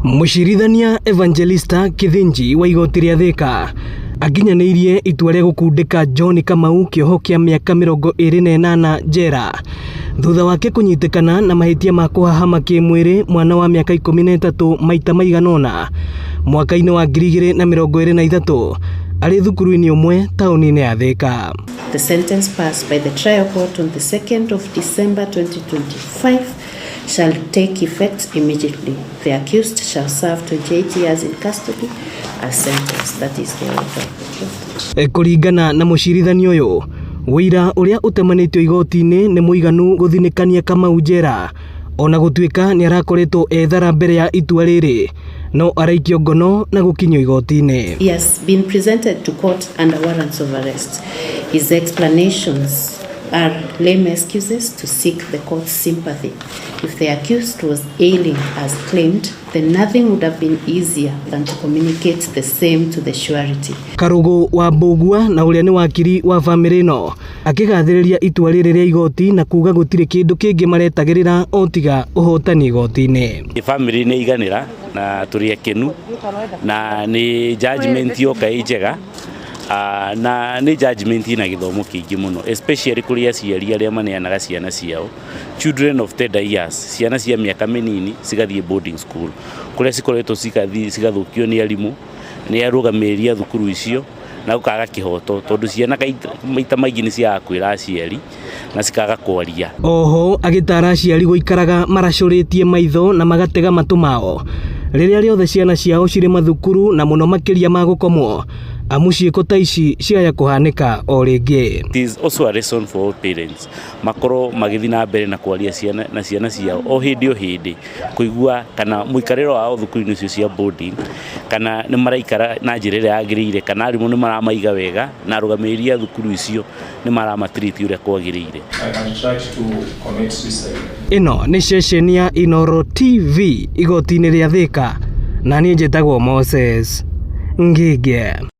Mũcirithania Evangelista Kithinji wa igoti rĩa Thika akinyanĩirie itua rĩa gũkundĩka John Kamau kĩoho kĩa mĩaka 28 njera thutha wake kũnyitĩkana na mahĩtia ma kũhahama kĩmwĩrĩ mwana wa mĩaka 13 maita maigana ũna mwaka-inĩ wa 2023 arĩ thukuru-inĩ ũmwe taũni-inĩ ya Thika. The sentence passed by the trial court on the 2nd of December 2025 shall take effect immediately. The accused shall serve 28 years in custody as sentenced. That is the order of the court. Kũringana na mũcirithania ũyũ, ũira ũrĩa ũtemanĩtio igoti-inĩ nĩ mũiganu gũthinĩkania Kamau njera ona gũtuĩka nĩ arakoretwo ethara mbere ya itua rĩrĩ no araikio ngono na gũkinyio igoti-inĩ. He has been presented to court under warrants of arrest. His explanations are lame excuses to seek the court's sympathy. If the accused was ailing as claimed, then nothing would have been easier than to communicate the same to the surety. Karugu wa Mbugua na ũrĩa nĩ wakiri wa bamĩrĩ ĩno akĩgathĩrĩria itua rĩrĩ rĩa igoti na kuga gũtirĩ kĩndũ kĩngĩ maretagĩrĩra o tiga ũhotani igoti-inĩ. Bamĩrĩ nĩ iganĩra na tũrĩ akenu na nĩ judgment yoka ĩ njega. Na nĩ judgment ina gĩthomo kĩingĩ mũno, especially kũrĩ aciari arĩa maneanaga ciana ciao, children of tender years, ciana cia mĩaka mĩnini cigathiĩ boarding school kũrĩa cikoretwo cigathiĩ cigathũkio nĩ arimũ, nĩ arũgamĩrĩri a thukuru icio, na gũkaga kĩhoto tondũ ciana maita maingĩ nĩ ciagaga kwĩra aciari na cikaga kwaria. Oho agĩtara aciari gũikaraga maracũrĩtie maitho na magatega matũ mao rĩrĩa rĩothe ciana ciao cirĩ mathukuru na mũno makĩria ma gũkomwo, amu ciĩko ta ici ciaya kũhanĩka o rĩngĩ. It is also a lesson for all parents makorwo magĩthiĩ na mbere na kwaria ciana na ciana ciao o hĩndĩ o hĩndĩ, kũigua kana mũikarĩre wao thukuru-inĩ icio cia boarding, kana nĩ maraikara na njĩra ĩrĩa yagĩrĩire, kana arimũ nĩ maramaiga wega na arũgamĩrĩri a thukuru icio nĩ maramatiriti ũrĩa kwagĩrĩire. I had tried to commit suicide. Ĩno nĩ ceceni ya Inooro TV igoti-inĩ rĩa Thika na niĩ njĩtagwo Moses Ngige.